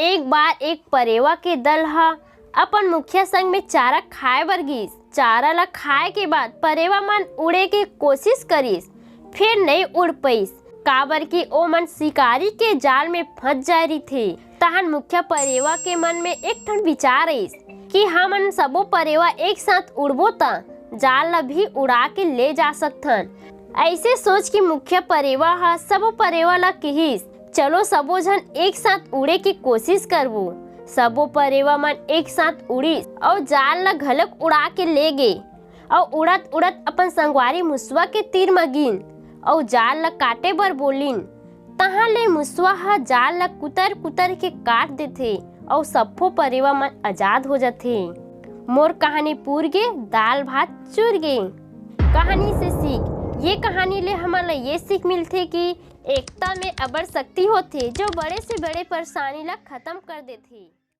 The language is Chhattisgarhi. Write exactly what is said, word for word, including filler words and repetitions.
एक बार एक परेवा के दल ह अपन मुखिया संग में चारा खाए बर गिस। चारा ल खाए के बाद परेवा मन उड़े के कोशिश करिस, फेर नइ उड़ पइस, काबर कि ओ मन शिकारी के जाल में फंस जाए रहिथे। तहन मुखिया परेवा के मन में एक ठन विचार आइस कि हमन सबो परेवा एक साथ उड़बो त जाल ल भी उड़ा के ले जा सकथन। ऐसे सोच के मुखिया परेवा ह सबो परेवा ल किहिस, "चलो सबो झन एक साथ उड़े के कोशिश करबो।" सबो परेवा मन एक साथ उड़िस अउ जाल ल घलोक उड़ा के ले गे अउ उड़त उड़त अपन संगवारी मुसवा के तीर म गिन अउ जाल ल काटे बर बोलिन। तहाँ ले मुसवा ह जाल ल कुतर कुतर के काट देथे अउ सब्बो परेवा मन आजाद हो जथे। मोर कहानी पूर गे, दाल भात चूर गे। कहानी से सीख। ये कहानी ले हमन ल ये सीख मिलथे कि एकता में अबड़ शक्ति होथे, जो बड़े से बड़े परेशानी ल खत्म कर देथे।